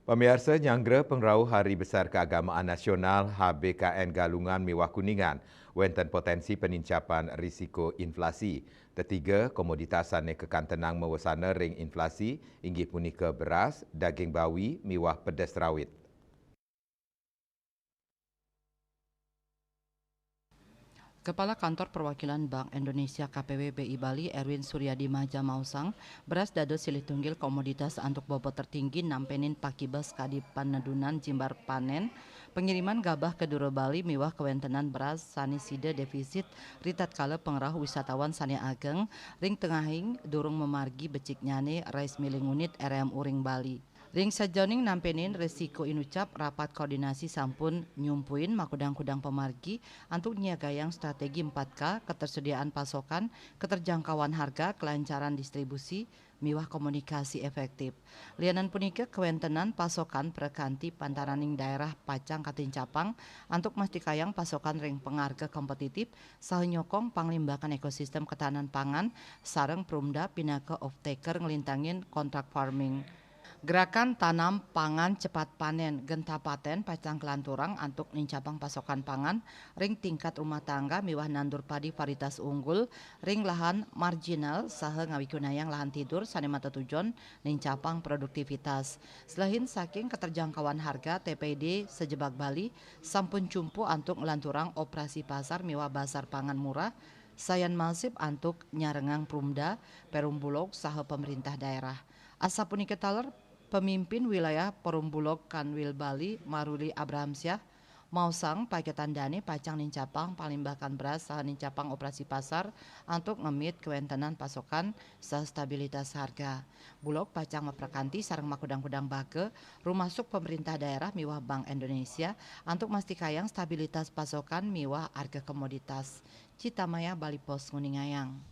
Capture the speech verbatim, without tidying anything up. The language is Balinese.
Pamiarsa, nyanggra pangrauh Hari Besar Keagamaan Nasional, H B K N Galungan miwah Kuningan, wénten poténsi penincapan risiko inflasi. Tetiga komoditas sané kakantenang mawesana ring inflasi inggih punika beras, daging bawi, miwah pedes rawit. Kepala Kantor Perwakilan Bank Indonesia K P W B I Bali, Erwin Suryadi Maja maosang, beras dados silih tunggil komoditas antuk bobot tertinggi nampénin pakibeh kadi panedunan jimbar panén, pengiriman gabah ka dura Bali miwah kawéntenan beras sané sida défisit ritatkala pangrauh wisatawan sané ageng ring tengahing durung mamargi beciknyané rais milih ngunit R M U ring Bali. Ring sajeroning nampénin risiko inucap, rapat koordinasi sampun nyumpuin makudang-kudang pamargi antuk nyiagayang strategi empat K, ketersediaan pasokan, keterjangkauan harga, kelancaran distribusi, miwah komunikasi efektif. Lianan punika, kawéntenan pasokan prakanti pantaraning daerah pacang katincapang antuk mastikayang pasokan ring pangarga kompetitif saha nyokong panglimbakan ekosistem ketahanan pangan sareng Perumda pinaka off-taker nglintangin kontrak farming. Gerakan Tanam Pangan Cepat Panen, Genta Paten pacang kalanturang antuk nincapang pasokan pangan ring tingkat rumah tangga miwah nandur padi varietas unggul ring lahan marginal saha ngawigunayang lahan tidur sané matetujon nincapang produktivitas. Selain saking keterjangkauan harga, T P D sajebag Bali sampun cumpu antuk nglanturang operasi pasar miwah basar pangan murah, sayan masif antuk nyarengang Perumda, Perum Bulog saha pemerintah daerah. Asapunika taler, Pemimpin Wilayah Perum Bulog Kanwil Bali, Maruli Abrahamsyah, maosang paiketan dané pacang nincapang panglimbakan beras saha nincapang operasi pasar antuk ngemit kawéntenan pasokan saha stabilitas harga. Bulog pacang maprakanti sareng makudang-kudang baga rumasuk pemerintah daerah miwah Bank Indonesia antuk mastikayang stabilitas pasokan miwah harga komoditas. Cita Maya, Bali Post, nguningayang.